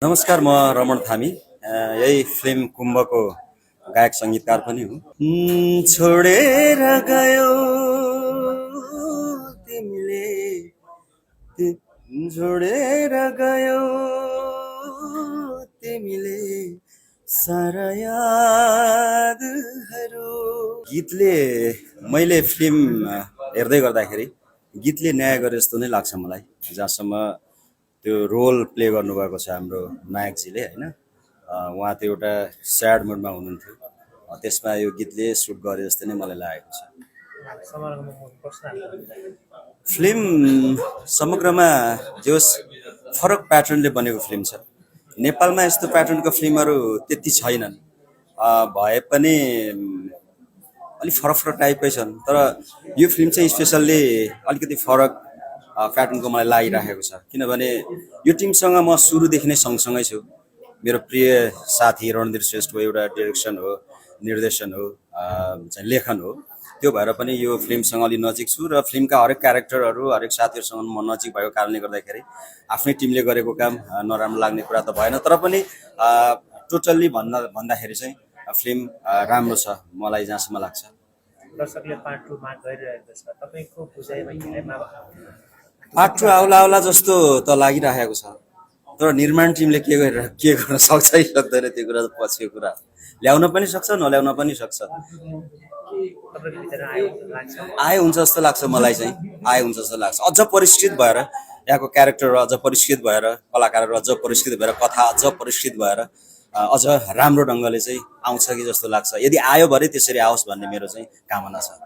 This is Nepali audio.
नमस्कार, म रमण थामी। यही फिल्म कुम्भको गायक सङ्गीतकार पनि हुँ। छोडेर गयो तिमीले, छोडेर गयो तिमीले सारा यादहरू। गीतले मैले फिल्म हेर्दै गर्दाखेरि गीतले न्याय गरे जस्तो नै लाग्छ मलाई। जहाँसम्म त्यो रोल प्ले गर्नुभएको छ हाम्रो नायकजीले होइन, उहाँ त्यो एउटा स्याड मुडमा हुनुहुन्थ्यो, त्यसमा यो गीतले सुट गरे जस्तो नै मलाई लागेको छ। फिल्म समग्रमा जे होस् फरक प्याटर्नले बनेको फिल्म छ। नेपालमा यस्तो प्याटर्नको फिल्महरू त्यति छैनन्, भए पनि अलिक फरक फरक टाइपकै छन्। तर यो फिल्म चाहिँ स्पेसल्ली अलिकति फरक प्याटर्नको मलाई लागिराखेको छ, किनभने यो टिमसँग म सुरुदेखि नै सँगसँगै छु। मेरो प्रिय साथी रणधीर श्रेष्ठको एउटा डिरेक्सन हो, निर्देशन हो, चाहिँ लेखन हो। त्यो भएर पनि यो फिल्मसँग अलि नजिक छु र फिल्मका हरेक क्यारेक्टरहरू हरेक साथीहरूसँग म नजिक भएको कारणले गर्दाखेरि आफ्नै टिमले गरेको काम नराम्रो लाग्ने कुरा त भएन। तर पनि टोटल्ली भन्दाखेरि चाहिँ फिल्म राम्रो छ मलाई जहाँसम्म लाग्छ। दर्शकले पार्ट 2 माग गरिरहेको छ, तपाईको बुझाइमा हेरेमा पार्ट 2 आउला आउला जस्तो त लागिरहेको छ, तर निर्माण टिमले के गर्न सक्छ कि सक्दैन त्यो कुरा त पछिको कुरा। ल्याउन पनि सक्छ, नल्याउन पनि सक्छ। तपाईको भित्र आयो लाग्छ। आए हुन्छ जस्तो लाग्छ मलाई चाहिँ, आए हुन्छ जस्तो लाग्छ। अझ परिष्कृत भएर यहाँको क्यारेक्टर अझ परिष्कृत भएर, कलाकारहरू अझ परिष्कृत भएर, कथा अझ परिष्कृत भएर अझ राम्रो ढङ्गले चाहिँ आउँछ कि जस्तो लाग्छ। यदि आयो भने त्यसरी आओस् भन्ने मेरो चाहिँ कामना छ।